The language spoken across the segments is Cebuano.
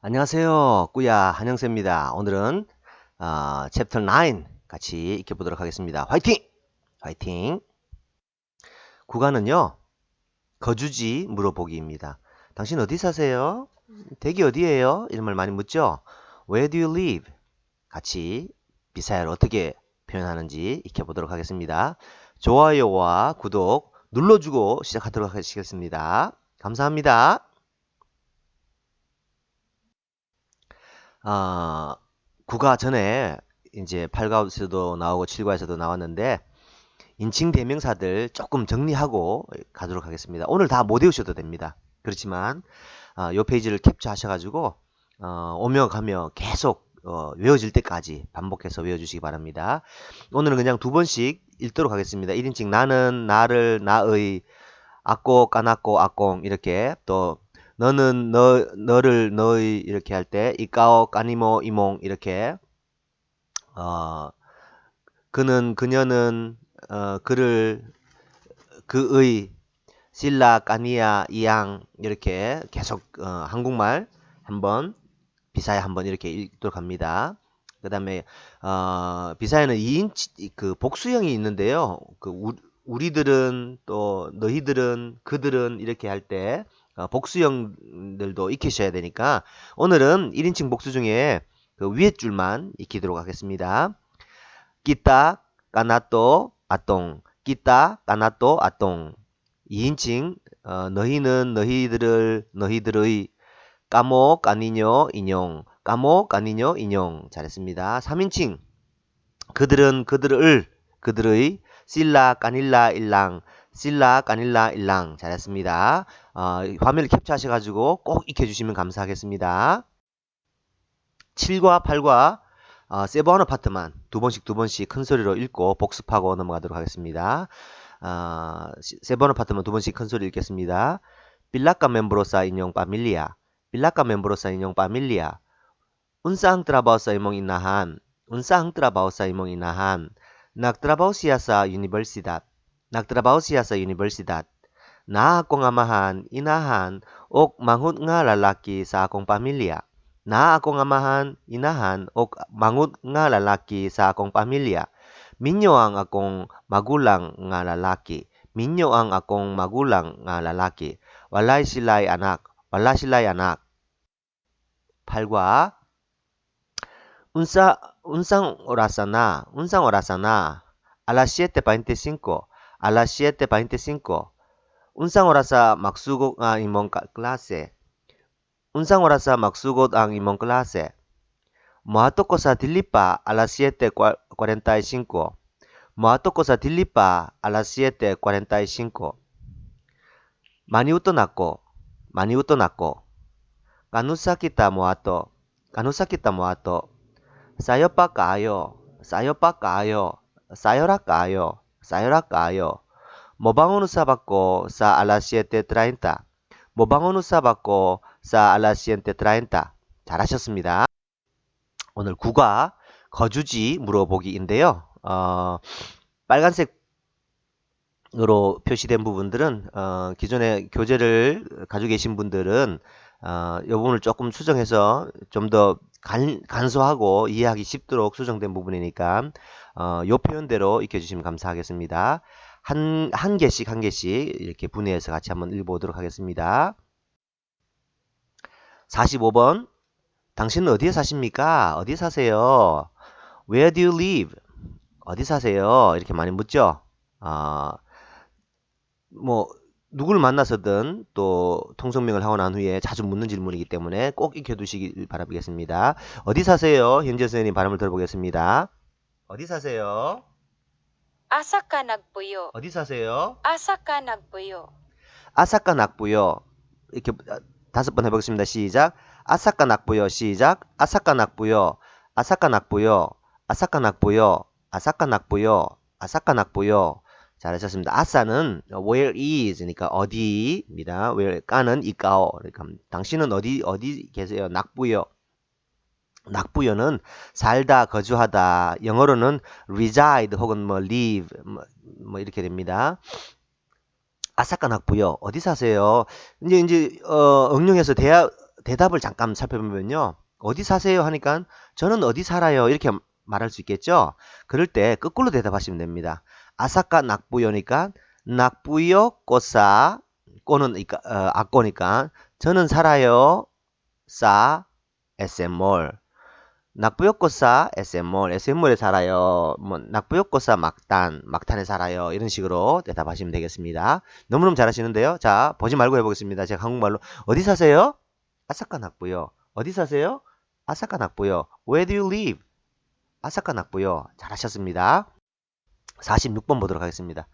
안녕하세요. 꾸야 한영세입니다. 오늘은 챕터 9 같이 익혀보도록 하겠습니다. 화이팅! 화이팅! 구가는요, 거주지 물어보기입니다. 당신 어디 사세요? 댁이 어디예요? 이런 말 많이 묻죠? Where do you live? 같이 비사야를 어떻게 표현하는지 익혀보도록 하겠습니다. 좋아요와 구독 눌러주고 시작하도록 하겠습니다. 감사합니다. 9과 전에 이제 8과에서도 나오고 7과에서도 나왔는데 인칭 대명사들 조금 정리하고 가도록 하겠습니다. 오늘 다 못 외우셔도 됩니다. 그렇지만 요 페이지를 캡처 하셔가지고 오며 가며 계속 외워질 때까지 반복해서 외워주시기 바랍니다. 오늘은 그냥 두 번씩 읽도록 하겠습니다. 1인칭 나는, 나를, 나의, ako, kanako, akong 이렇게, 또 너는, 너, 너를, 너의 이렇게 할 때 ikaw, kanimo, imong 이렇게, 그는, 그녀는, 그를, 그의, sila, kaniya, iyang 이렇게 계속 한국말 한번, 비사야 한번 이렇게 읽도록 합니다. 그 다음에 비사야는 2인칭 그 복수형이 있는데요. 그 우리들은 또 너희들은 그들은 이렇게 할 때 복수형들도 익히셔야 되니까 오늘은 1인칭 복수 중에 그 위에 줄만 익히도록 하겠습니다. Kita, kanato, atong. Kita, kanato, atong. 2인칭 너희는, 너희들을, 너희들의, kamo, kaninyo, inyong. Kamo, kaninyo, inyong. 잘했습니다. 3인칭 그들은, 그들을, 그들의, sila, kanila, ilang. Sila, kanila, ilang. 잘했습니다. 화면을 캡처하셔가지고 꼭 익혀주시면 감사하겠습니다. 7과 8과 세부아노 파트만 두 번씩 두 번씩 큰 소리로 읽고 복습하고 넘어가도록 하겠습니다. 세부아노 파트만 두 번씩 큰 소리 읽겠습니다. Pila ka miyembro sa inyong pamilya? Pila ka miyembro sa inyong pamilya? Unsa ang trabaho sa imong inahan? Unsa ang trabaho sa imong inahan? Nagtrabaho siya sa unibersidad. Nagtrabaho siya sa unibersidad. Naa akong amahan, inahan, ug manghud nga lalaki sa akong pamilya. Naa akong amahan, inahan, ug manghud nga lalaki sa akong pamilya. Minyo ang akong magulang nga lalaki. Minyo ang akong magulang nga lalaki. Walay sila'y anak. Wala sila'y anak. 8과 Unsang orasa na? Unsang orasa na? Alas 7:25. Alas 7:25. Unsang orasa magsugod ang imong klase? Unsang orasa magsugod ang imong klase? Moadto ko sa Dilipa alas 7:45. Moadto ko sa Dilipa alas 7:45. Maniudto nako. Maniudto nako. Kanusa kita moadto? Kanusa kita moadto? Sayo pa kaayo. Sayo pa kaayo. Sayo ra kaayo. Sayo ra kaayo. Mobangon usab ako sa alas 7:30. Mobangon usab ako sa alas 7:30. 잘하셨습니다. 오늘 9과 거주지 물어보기인데요. 빨간색으로 표시된 부분들은 기존의 교재를 가지고 계신 분들은 이 부분을 조금 수정해서 좀 더 간소하고 이해하기 쉽도록 수정된 부분이니까 이 표현대로 익혀주시면 감사하겠습니다. 한 개씩 한 개씩 이렇게 분해해서 같이 한번 읽어보도록 하겠습니다. 45번. 당신은 어디에 사십니까? 어디 사세요? Where do you live? 어디 사세요? 이렇게 많이 묻죠? 뭐, 누구를 만나서든 또 통성명을 하고 난 후에 자주 묻는 질문이기 때문에 꼭 익혀두시길 바라겠습니다. 어디 사세요? 현재 선생님 발음을 들어보겠습니다. 어디 사세요? Asa ka nagpuyo? 어디 사세요? Asa ka nagpuyo? Asa ka nagpuyo. 이렇게 다섯 번 해보겠습니다. 시작. Asa ka nagpuyo. 시작. Asa ka nagpuyo. Asa ka nagpuyo. Asa ka nagpuyo. Asa ka nagpuyo. Asa ka nagpuyo. 잘하셨습니다. Asa는 where is니까 어디입니다. Where ka는 ikaw. 그러니까 당신은 어디 어디 계세요? Nagpuyo. Nagpuyo는 살다, 거주하다. 영어로는 reside 혹은 뭐 live 뭐 이렇게 됩니다. Asa ka nagpuyo. 어디 사세요? 이제 응용해서 대화 대답을 잠깐 살펴보면요. 어디 사세요 하니까 저는 어디 살아요 이렇게 말할 수 있겠죠. 그럴 때 거꾸로 대답하시면 됩니다. Asa ka nagpuyo니까 nagpuyo ko sa, ko는 ako니까 저는 살아요 sa SM Mall. Nagpuyo ko sa SM Mall, SM몰에 살아요. 뭐 nagpuyo ko sa Mactan, 막탄에 살아요. 이런 식으로 대답하시면 되겠습니다. 너무너무 잘하시는데요. 자, 보지 말고 해보겠습니다. 제가 한국말로 어디 사세요? Asa ka nagpuyo. 어디 사세요? Asa ka nagpuyo. Where do you live? Asa ka nagpuyo. 잘하셨습니다. 46번 보도록 하겠습니다.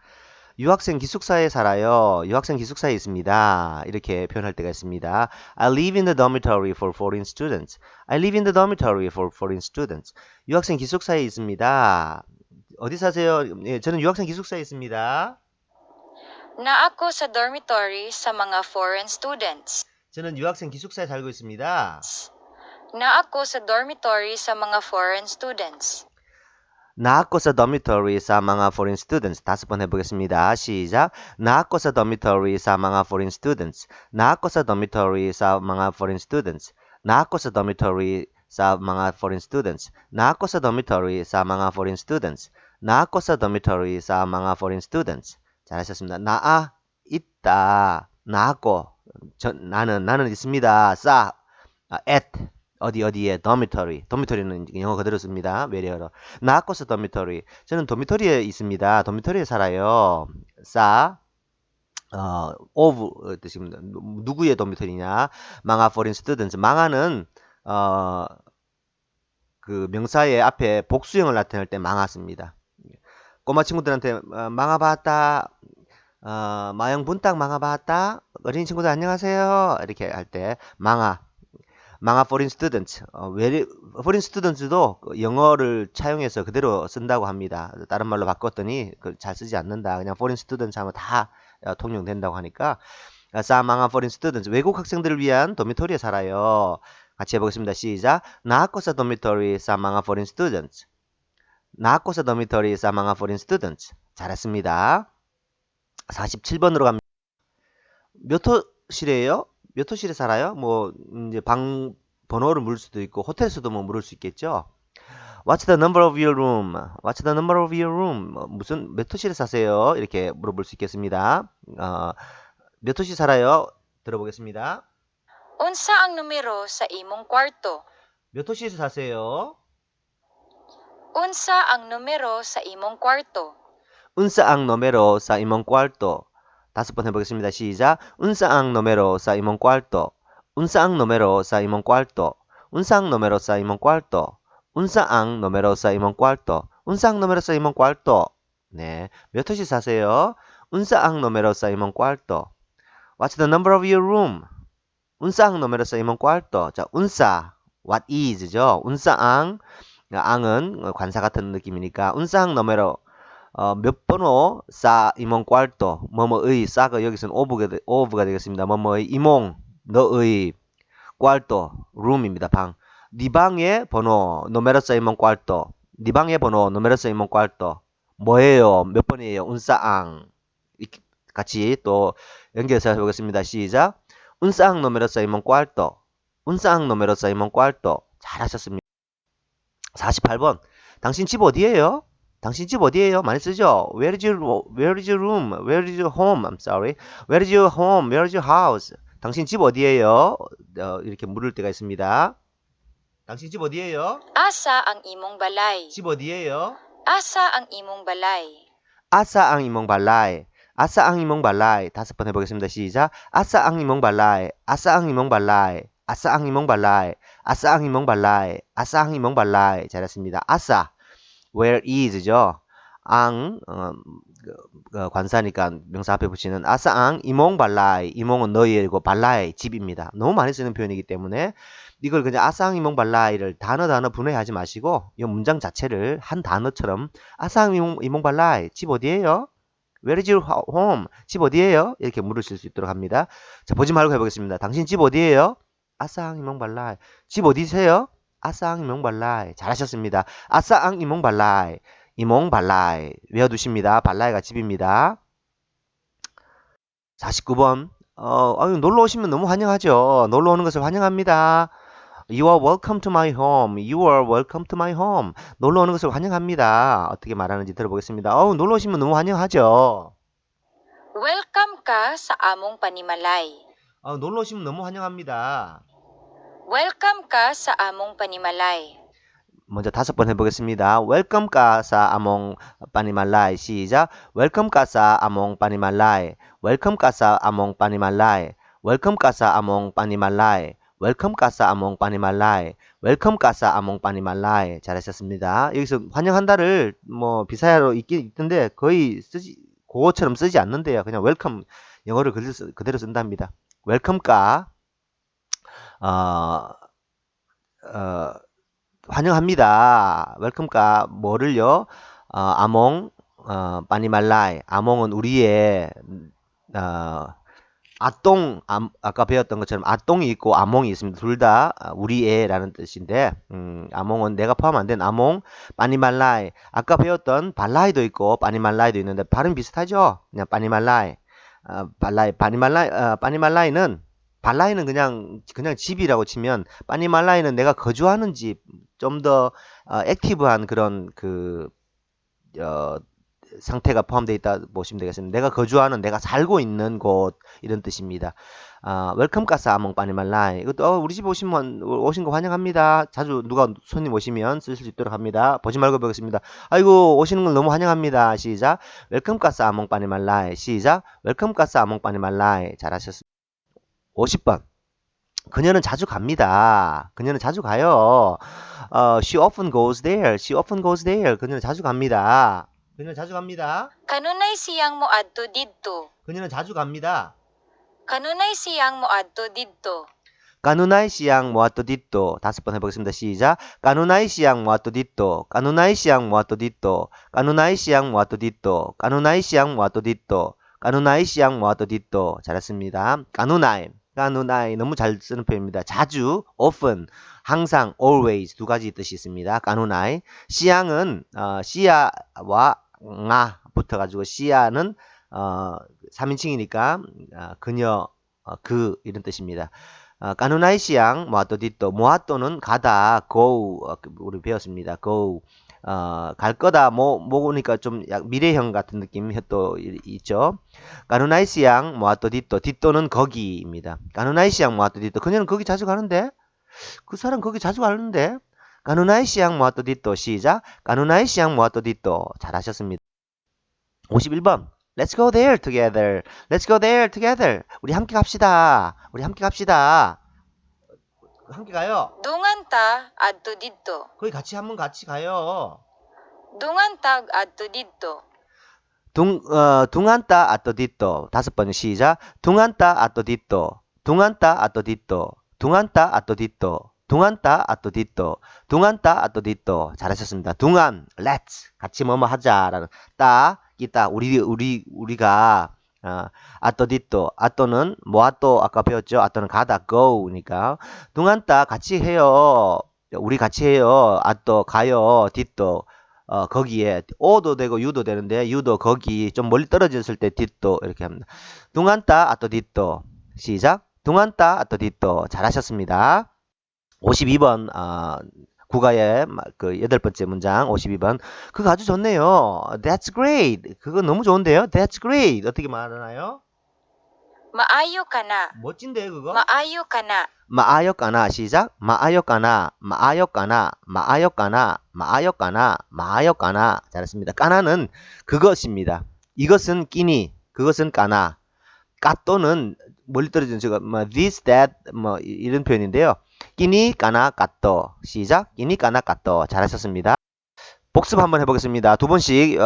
유학생 기숙사에 살아요. 유학생 기숙사에 있습니다. 이렇게 표현할 때가 있습니다. I live in the dormitory for foreign students. I live in the dormitory for foreign students. 유학생 기숙사에 있습니다. 어디 사세요? 예, 저는 유학생 기숙사에 있습니다. Naa ko sa dormitory sa mga foreign students. 저는 유학생 기숙사에 살고 있습니다. Naa ko sa dormitory sa mga foreign students. Naa ko sa dormitory sa mga foreign students. 다섯 번 해보겠습니다. 시작. Naa ko sa dormitory sa mga foreign students. Naa ko sa dormitory sa mga foreign students. Naa ko sa dormitory sa mga foreign students. Naa ko sa dormitory sa mga foreign students. Naa ko sa dormitory sa mga foreign students. 잘하셨습니다. Naa 있다. Naa ko 저, 나는 있습니다. Sa 아, at 어디 어디에 dormitory. Dormitory는 영어 그대로 씁니다. 외래어로. Naa ko sa dormitory. 저는 dormitory에 있습니다. Dormitory에 살아요. Sa of 뜻입니다. 누구의 dormitory냐? Mga foreign students. Mga 는 그 명사의 앞에 복수형을 나타낼 때 mga 씁니다. 꼬마 친구들한테 mga bata, maayong buntag mga bata, 어린이 친구들 안녕하세요 이렇게 할 때 mga foreign students. 외래 foreign students도 영어를 차용해서 그대로 쓴다고 합니다. 다른 말로 바꿨더니 잘 쓰지 않는다. 그냥 foreign students 하면 다 통용된다고 하니까 sa mga foreign students, 외국 학생들을 위한 dormitory에 살아요. 같이 해보겠습니다. 시작. Naa ko sa dormitory sa mga foreign students. Naa ko sa dormitory sa mga foreign students. 잘했습니다. 47번으로 갑니다. 몇 호실이에요? 몇 호실에 살아요? 뭐 이제 방 번호를 물을 수도 있고 호텔에서도 뭐 물을 수 있겠죠. What's the number of your room? What's the number of your room? 뭐 무슨 몇 호실에 사세요? 이렇게 물어볼 수 있겠습니다. 몇 호실 살아요? 들어보겠습니다. Unsa ang numero sa imong kwarto? 몇 호실에 사세요? Unsa ang numero sa imong kwarto? Unsa ang numero sa imong kwarto? 다섯 번 해보겠습니다. 시작. Unsa ang numero sa imong kwarto? Unsa ang numero sa imong kwarto? Unsa ang numero sa imong kwarto? Unsa ang numero sa imong kwarto? Unsa ang numero sa imong kwarto? 네. 몇 호실 사세요? Unsa ang numero sa imong kwarto? What's the number of your room? Unsa ang numero sa imong kwarto? 자, unsa, what is죠. Unsa ang, ang은 관사 같은 느낌이니까 unsa ang numero, 몇 번호 sa imong kwarto, 뭐뭐의, sa가 여기서는 of가 되겠습니다. 뭐뭐의 imong 너의 kwarto room입니다. 방. 네 방의 번호 numero sa imong kwarto. 네 방의 번호 numero sa imong kwarto. 뭐예요? 몇 번이에요? Unsa ang. 이렇게 같이 또 연결해서 해보겠습니다. 시작. Unsa ang numero sa imong kwarto. Unsa ang numero sa imong kwarto. 잘하셨습니다. 48번. 당신 집 어디예요? 당신 집 어디예요? 많이 쓰죠? Where is your room? Where is your home? I'm sorry. Where is your home? Where is your house? 당신 집 어디예요? 이렇게 물을 때가 있습니다. 당신 집 어디예요? Asa ang imong balay? 집 어디예요? Asa ang imong balay? Asa ang imong balay. Asa ang imong balay. 다섯 번 해보겠습니다. 시작. Asa ang imong balay. Asa ang imong balay. Asa ang imong balay. Asa ang imong balay. Asa ang imong balay. 잘했습니다. Asa where is죠. Ang 그 관사니까 명사 앞에 붙이는 asa ang imong balay. Imong은 너희이고 balay 집입니다. 너무 많이 쓰는 표현이기 때문에 이걸 그냥 asa ang imong balay를 단어 단어 분해하지 마시고 이 문장 자체를 한 단어처럼 asa ang imong balay, 집 어디예요? Where is your home? 집 어디예요? 이렇게 물으실 수 있도록 합니다. 자, 보지 말고 해보겠습니다. 당신 집 어디예요? Asa ang imong balay. 집 어디세요? Asa ang imong balay. 잘하셨습니다. Asa ang imong balay. Imong balay. 외워두십니다. Balay가 집입니다. 49번. 아유, 놀러 오시면 너무 환영하죠. 놀러 오는 것을 환영합니다. You are welcome to my home. You are welcome to my home. 놀러 오는 것을 환영합니다. 어떻게 말하는지 들어보겠습니다. 놀러 오시면 너무 환영하죠. Welcome ka sa among panimalay. 놀러 오시면 너무 환영합니다. Welcome ka sa among panimalay. 먼저 다섯 번 해보겠습니다. Welcome ka sa among panimalay. 시작. Welcome ka sa among panimalay. Welcome ka sa among panimalay. Welcome ka sa among panimalay. Welcome ka sa among panimalay. Welcome ka sa among panimalay. 잘하셨습니다. 여기서 환영한다를 뭐 비사야로 있긴 있던데 거의 쓰지, 고어처럼 쓰지 않는데요. 그냥 welcome 영어를 그대로 쓴답니다. Welcome ka 환영합니다. Welcome ka 뭐를요? Among panimalay. Among은 우리의 atong 아까 배웠던 것처럼 atong이 있고 among이 있습니다. 둘 다 우리애라는 뜻인데 among은 내가 포함 안 된 among panimalay. 아까 배웠던 balay도 있고 panimalay도 있는데 발음 비슷하죠? 그냥 panimalay. Balay panimalay panimalay는 balay는 그냥 집이라고 치면 panimalay는 내가 거주하는 집, 좀 더 active한 그런 상태가 포함되어 있다 보시면 되겠습니다. 내가 거주하는, 내가 살고 있는 곳 이런 뜻입니다. Welcome ka sa among panimalay. 이것도 우리 집 오시면 오신 거 환영합니다. 자주 누가 손님 오시면 쓰실 수 있도록 합니다. 보지 말고 보겠습니다. 아이고, 오시는 걸 너무 환영합니다. 시작. Welcome ka sa among panimalay. 시작. Welcome ka sa among panimalay. 잘하셨습니다. 50번. 그녀는 자주 갑니다. 그녀는 자주 가요. She often goes there. She often goes there. 그녀는 자주 갑니다. 그녀는 자주 갑니다. Kanunay siyang moadto didto. 그녀는 자주 갑니다. Kanunay siyang moadto didto. Kanunay siyang moadto didto. 다섯 번 해보겠습니다. 시작. Kanunay siyang moadto didto. Kanunay siyang moadto didto. Kanunay siyang moadto didto. Kanunay siyang moadto didto. Kanunay siyang moadto didto. 잘했습니다. Kanunay. Kanunay 너무 잘 쓰는 표현입니다. 자주, often, 항상, always 두 가지 뜻이 있습니다. Kanunay. Siyang은 siya와 nga 붙어가지고 siya는 3인칭이니까 그녀, 그 이런 뜻입니다. Kanunay siyang moadto didto. Moadto는 가다, go 우리 배웠습니다. Go 갈 거다 뭐 뭐니까 좀 미래형 같은 느낌이 또 있죠. Kanunay siyang moadto didto. Didto는 거기입니다. Kanunay siyang moadto didto. 그녀는 거기 자주 가는데, 그 사람 거기 자주 가는데. Kanunay siyang moadto didto. 시작. Kanunay siyang moadto didto. 잘하셨습니다. 51번. Let's go there together. Let's go there together. 우리 함께 갑시다. 우리 함께 갑시다. 함께 가요. Dungan ta adto didto. 거기 같이 한번 같이 가요. Dungan tag adto didto. Dungan ta adto didto. 다섯 번 시작. Dungan ta adto didto. Dungan ta adto didto. Dungan ta adto didto. Dungan ta adto didto. Dungan ta adto didto. 잘하셨습니다. Dungan, let's. 같이 뭐뭐 하자라는 ta, kita, 우리가 adto didto. Adto는 moadto 아까 배웠죠? Adto는 가다, go니까. Dungan ta 같이 해요. 우리 같이 해요. Adto 가요. Didto 거기에 o도 되고 u도 되는데 u도 거기 좀 멀리 떨어졌을 때 didto 이렇게 합니다. Dungan ta adto didto. 시작. Dungan ta adto didto. 잘하셨습니다. 52번 국어의 그 여덟 번째 문장 52번. 그거 아주 좋네요. That's great. 그거 너무 좋은데요. That's great. 어떻게 말하나요? Maayo kana. 멋진데 그거? Maayo kana. Maayo kana. 시작. Maayo kana. Maayo kana. Maayo kana. Maayo kana. Maayo kana. 잘했습니다. Kana는 그것입니다. 이것은 kini, 그것은 kana. Katto는 멀리 떨어진 제가 뭐 this, that 뭐 이런 표현인데요. Kini, kana, katto. 시작. Kini, kana, katto. 잘하셨습니다. 복습 한번 해보겠습니다. 두 번씩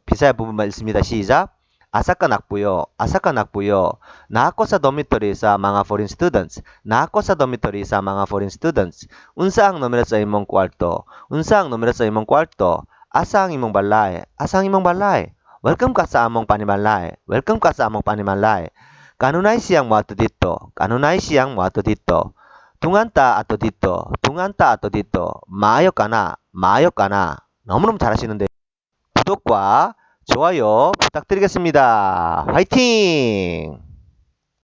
비사야 부분만 읽습니다. 시작. Asa ka nagpuyo? Asa ka nagpuyo? Naa ko sa dormitory sa mga foreign students. Naa ko sa dormitory sa mga foreign students. Unsa ang numero sa imong kwarto? Unsa ang numero sa imong kwarto? Asa ang imong balay? Asa ang imong balay? Welcome ka sa among panimalay. Welcome ka sa among panimalay. Kanunay siyang moadto didto. Kanunay siyang moadto didto. Dungan ta adto didto. Dungan ta adto didto. Maayo kana. Maayo kana. 너무너무 잘하시는데 구독과 좋아요 부탁드리겠습니다. 화이팅!